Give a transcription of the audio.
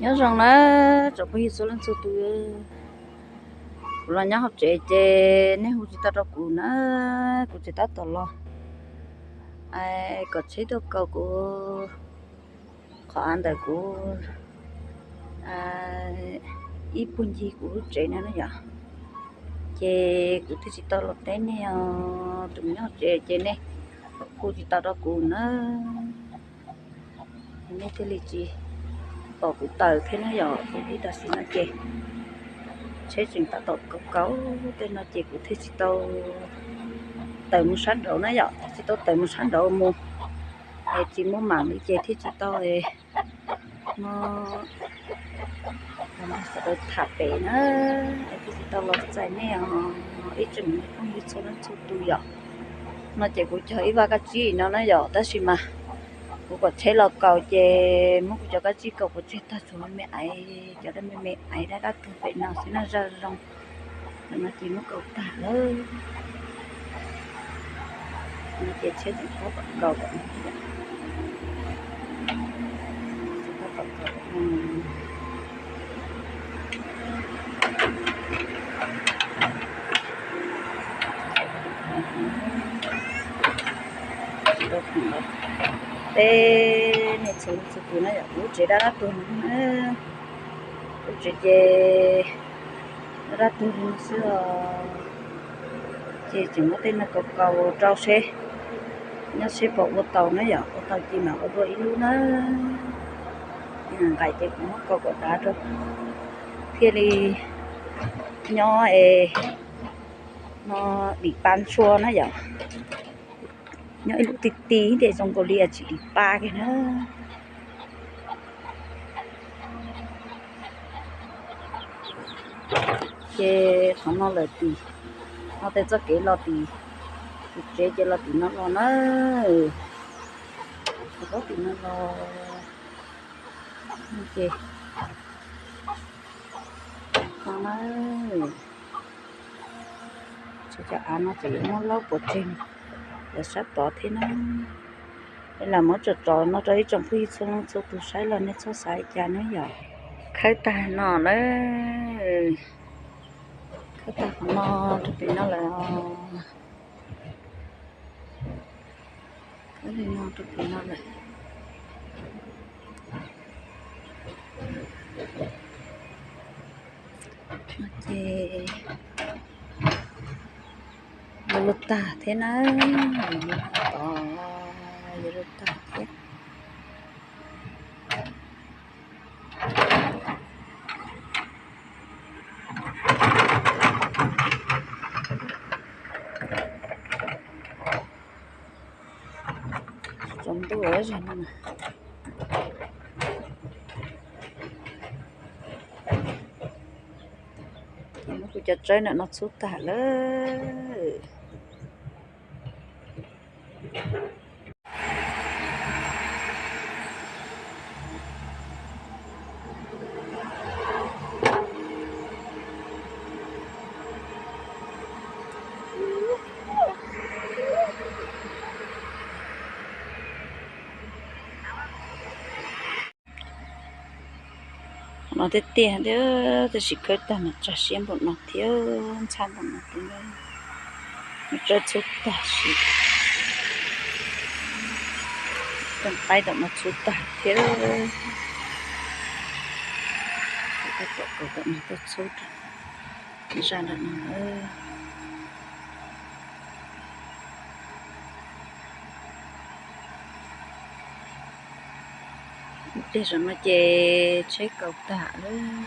Nyob zoo na tsoom phooj ywg txhua leej txhua tus, kuv los nyob hauv tsev ces nej hu tsis tau rau kuv na, kuv tseem tab tom los kom tsheb tuaj kaus kuv qhov av ntawm kuv ib puag ncig kuv lub tsev no na yom. Ces kuv thiaj tsis tau los teb nej os, tus nyob hauv tsev ces nej hu tsis tau rau kuv na. Nej thiaj li tsis pom kuv tawm thiab na yom. Ib tam sim no ces tsheb tseem tab tom kaus kaus tej no ces kuv thiaj tsis tau tawm mus sab nraud na yom, tsis tau tawm mus sab nraud mus, es tsis muaj mam li ces thiaj tsis tau no sawv daws tham pem na, es thiaj tsis tau los txais nej os ib tsoom phooj ywg txhua leej txhua tus yom. No ces kuv cog ib vaj kab tsib no na yom, tab sis mas kuv kom tsheb los kaus ces muab kuv cov kab tsib kaus pov tseg tag, tsuas me me aiv, cov dab me me aiv dab dab tuag pem no xwb na, zaj zoo. Ntawm no ces muab kaus tag lawm. No ces tsheb tseem tab tom kaus, tab tom kaus. Peb niam txiv txhua tus na yom, lub tsev dab dab tuag no na, lub tsev ces dab dab tuag li no xwb os. Ces tseem muab tej no kaus kaus rau seb nyob seb puas ua tau na yom, ua tau ces mam ua dua ib lub na. Nqaim ces kuv muab kaus kom dav rau thiaj li nyob es no dim pab ntshua na yom. Nyob ib lub ti ti ces zoo nkaus li tsis dim pab kiag na. Ces qhov no lawm tim no tej txoj kev los tim tus tsev ces los tim no los na. Los tim no los ces no na. Tsis cov av no ces yuav muab laub pov tseg lawv sab tod thiab na. Es lam muab tsom tsom no rau ib tsoom phooj ywg txhua leej txhua tus saib los nej txhob xav li cas na yom. Khawb tag no na, khawb tag qhov no rau pem no lawm. Khawb li no rau pem no lawm. Ces yuav luag tag thiab na, tod yuav luag tag thiab. Tsaus ntuj zog no. Muab kuv cov tsawb ntawm no txhub tag lawm. No tiag tiag thiab, tab sis khawb tag mas tsag siab npaum no thiab, ntxhab npaum no thiab. Tsawb txhub tag sis, tej qaib tom no txhub tag thiab. Tej tom kaus tom no tuaj txhub zaj ntawm no. Tej zaum no ces tsheb kaus tag lawm.